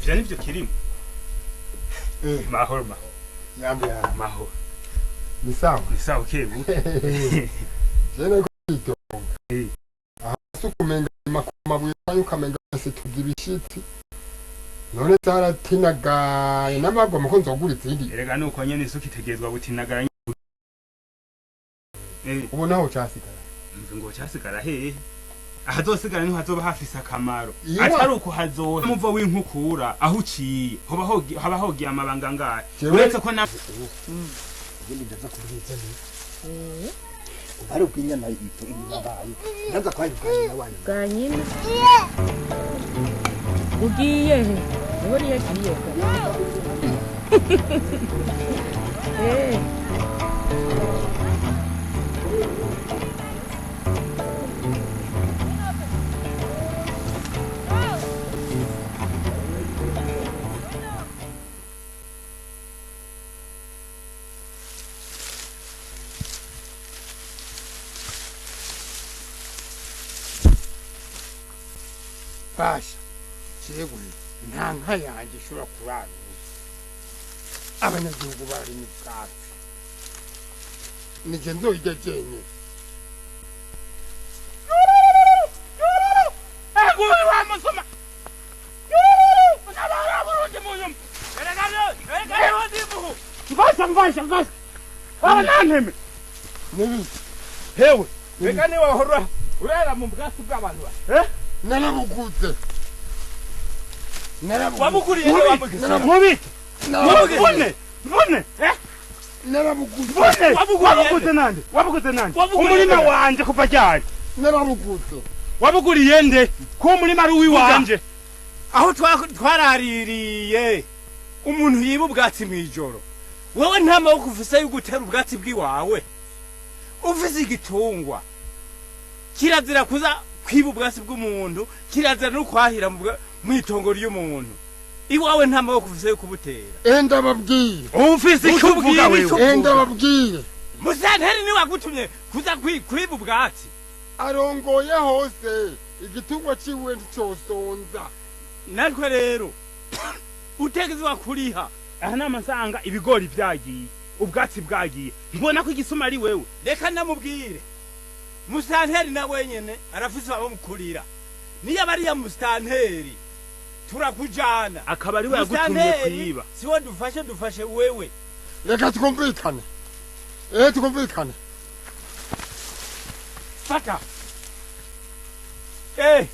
Ivyo nivyo kirimo. Mahoro mahoro. Yambo ya. Mahoro. Ni sawa. Ni sawa kebu. Jene kwitonga. Aha sukumenga makumabuye ukamenga se tugibishitsi. None zaratinagaye n'amagwa mukunzi wagura izindi. Erega nuko nyene isuka itegerezwa gutinagara. Ubu naho casigara. Ngo casigara hehe? Ahazosigara niho hazoba hafise akamaro. Atari uko hazoba muvo w'inkukura aho uciye hoba hogi haba hogiye amabanga ngahe. Uretse ko na ngende ndaza kubwiza ni. Ari ubwinyana ibaye. Ndaza kwayibwanya wanyu. Bwanyina. Ugiye he? Uri yagiye. Eh. Basha jewe nta nka yanjye ishobora kurara abanyagihugu barimo ubwatsi nije nzoyirya jenyine. Mfasha mfasha nanteme hewe reka niba wahora urara mu bwatsi bw'abantu ba narabuguze. Wabuguriye mubite mubone mubone narabuguze. Wabuguze nande? Wabuguze nande? Umurima wanje kuva ryari? Narabuguze. Wabuguriye nde? Ko umurima ari uwiwanje? Aho twaraririye umuntu yiba ubwatsi mwijoro. Wewe nta maboko ufise yo gutera ubwatsi bw'iwawe. Ufise igitungwa kirazira kuza kwiba ubwatsi bw'umuntu, kirazira no kwahira mwitongo ry'umuntu. Iwawe nta maboko ufise yo kubutera. Enda babwiye. Ufise icyo uvuga wewe. Enda babwiye. Musanteri ni wagutumye kuza kwiba ubwatsi. Arongoye hose igitungwa ciwe nticosonza. Natwe rero utegezwa kuriha. Aha namasanga ibigori byagiye, ubwatsi bwagiye. Mbona ko igisuma ari wewe. Reka namubwire. Musanteri na wenyene arafise abamukurira. Niyo bari ya musanteri turakujana. Akaba ari we yagutumye kwiba. Siwo dufashe dufashe wewe. Reka twumvikane. Twumvikane. Fata.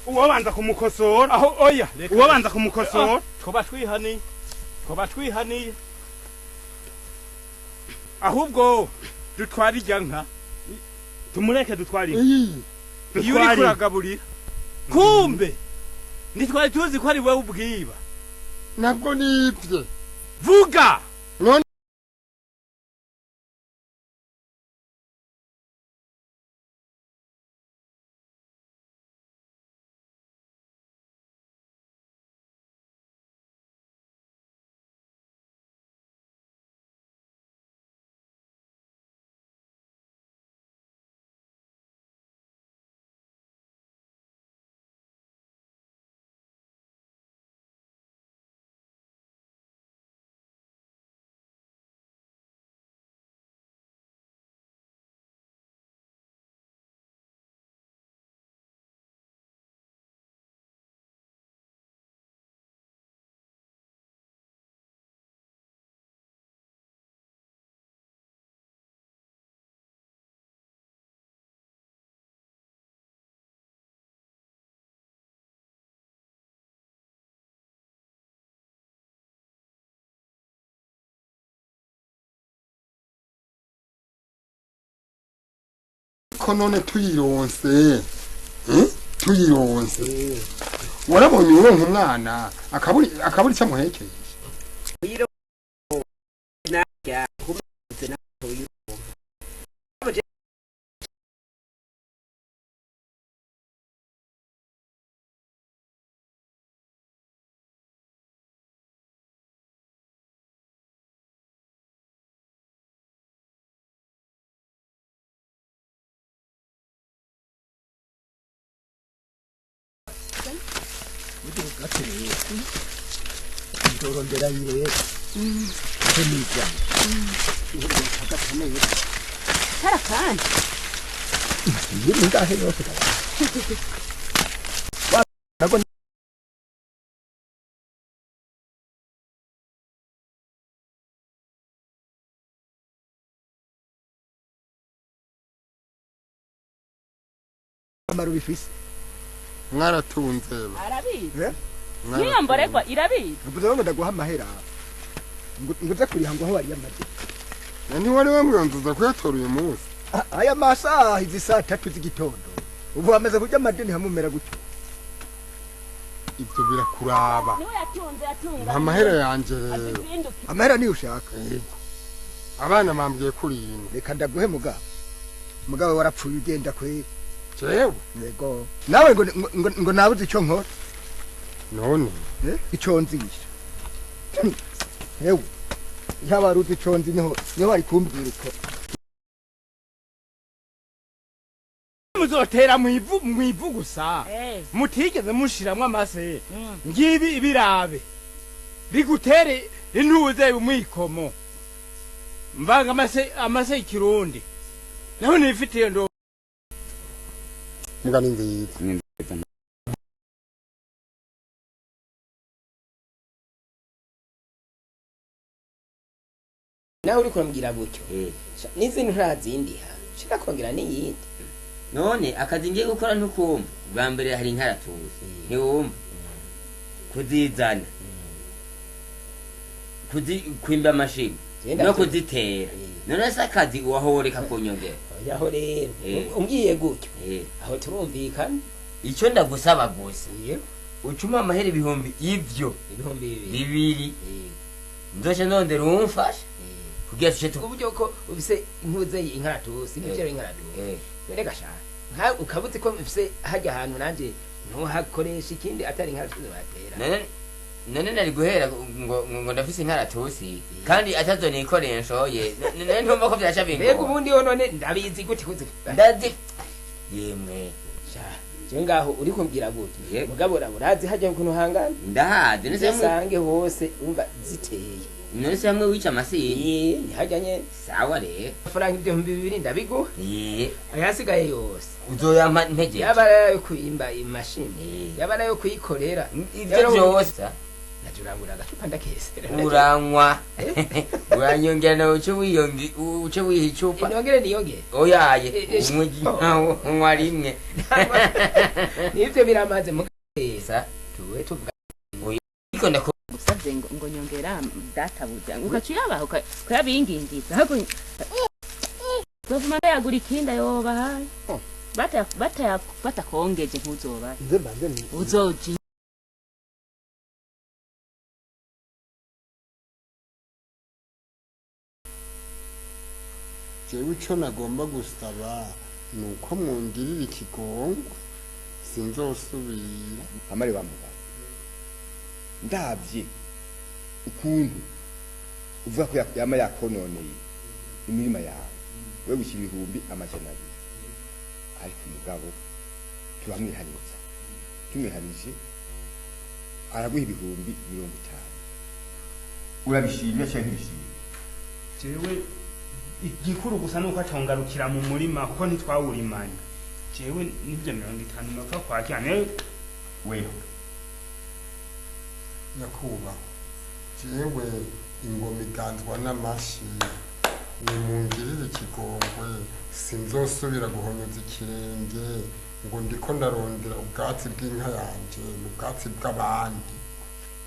Uwabanza kumukosora. Aho oya. Uwabanza kumukosora. Twoba twihaniye. Twoba twihaniye. Ahubwo dutwara irya nka. Tumureke dutware. Iyo uri kuragaburira. Kumbe nitwari tuzi ko ari wewe ubwiba. Nabwo nibye. Vuga. None ko none tuyironse. Tuyironse. Warabonye uronka umwana akaburi cyamuhekeye. Nzorondera yire. Temija. Tara kandi. Yiri ngahe yose. Wa nago amaru bifise. Mwaratunze. Arabizi. Niyo mboregwa irabizi. Mvuze ngo ndaguha amahera. Nguze kuriha ngo aho wari yamaze. Nani wari wamwanzuza kuyatora uyu munsi? Aya masaha izi saa 3 z'igitondo. Ubu amaze kurya amadeni hamumera gutyo. Ibyo birakuraba. Niwe yatunze yatunga. Amahera yanje rero. Amahera niyo ushaka. Abana bambwiye kuri yino. Reka ndaguhe mugabo. Mugabo warapfuye ugenda kwe. Jewe? Yego. Nawe ngo ngo nabuze icyo nkora. None? Icyo nzisha. Yewe. Yaba ruzi icyo nzi niho niho ari kumbwira uko. Muzotera mwivu gusa. Mutigeze mushiramwe amase. Ngibi ibirabe. Bigutere intuze umwikomo. Mvanga amase ikirundi. Naho nifitiye ndo mugani nziza. Nawe uri kurambwira gutyo. N'izindi ntarazindiha. Shaka kongera n'iyindi. None akazi ngiye gukora ntukumva. Bwa mbere hari inkaratuzi. Ntiwumva. Kuzizana. Kwimba amashini. No kuzitera. None se akazi wahoreka kunyongera. Yaho rero umbwiye gutyo. Aho turumvikana. Icyo ndagusaba gusa. Ucuma amahera ibihumbi ivyo. Ibihumbi bibiri. Nzoce ndondera umfasha. Kugira tuce uburyo ko ufise intuze inkaratusi n'ivyo inkaratusi. Reka sha. Nka ukabuze ko ufise hajya ahantu nanje ntuhakoresha ikindi atari inkaratusi batera. None nari guhera ngo ndafise inkaratusi kandi atazo nikoresho ye. None ntumva ko byaca bingo. Mbega ubundi yo none ndabizi gute kuzi. Ndazi yemwe. Sha je ngaho uri kumbwira gute. Mugabo urazi hajya ukuntu hangana. Ndahazi nese sange hose umva ziteye. None se hamwe wica amasini. Ni hajyanye sawa re. Amafaranga 2000 ndabiguha. Ayasigaye yose. Uzoyampa ntege. Yaba ayo kuimba imashini. Yaba ayo kuyikorera. Ivyo byose. Najurangura agacupa ndakesera. Uranywa. Uranyongera nawe uce wiyongi uce wiha icupa. Nongere niyongere. Oyaye. Unywa rimwe. Nivyo biramaze mugesa. Tuwe tuvuga. Iko ndako gusavye ngo nyongera databuja ukaciyabaho kuyabingingiza hako bavuma yagura ikinda yobahaye bata bata batakongeje ntuzoba nze mbanze ni uzoji Jewe ico nagomba gusaba nuko mwongirira ikigongwe sinzosubira. Amare bamuga ndavye ukuntu uvuga ko yama yakononeye imirima yawe we gushyira 200,000 ariko umugabo turamwihaniza tumwihanije araguha 50,000. Urabishimye cyangwa ntibishimye? Jewe igikuru gusa nuko atongarukira mu murima kuko ntitwawurimanye. Jewe nibyo 50 nopfa kwakira ne weho nyakuba. Jewe ingoma iganzwa n'amashi nimungirire ikigongwe sinzosubira guhonyoza ikirenge ngo ndiko ndarondera ubwatsi bw'inka yanje mu bwatsi bw'abandi.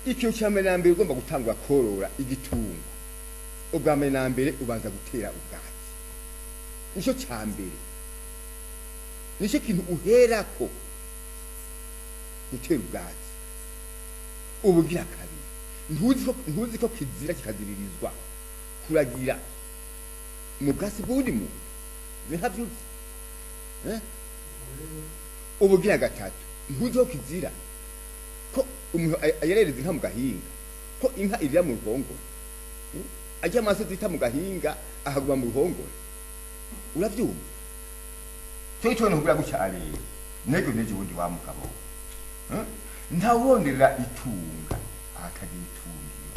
Icyo cyambere na mbere ugomba gutangura korora igitungo. Ubwa mbere na mbere ubanza gutera ubwatsi. Nicyo cyambere. Nicyo kintu uherako gutera ubwatsi. Ubugira kabiri ntuzi ko kizira kikaziririzwa kuragira mu bwatsi bw'undi muntu ntabyuzi. Ubugira gatatu ntuzi ko kizira ko umuntu ayerereza inka mu gahinga ko inka irira mu ruhongore ajya amaso zita mu gahinga ahaguma mu ruhongore. Uravyumva? Cyo cyo ntubura gucyarera nego neje ubundi wa mugabo. Ntawonderera itunga atagira itungiro.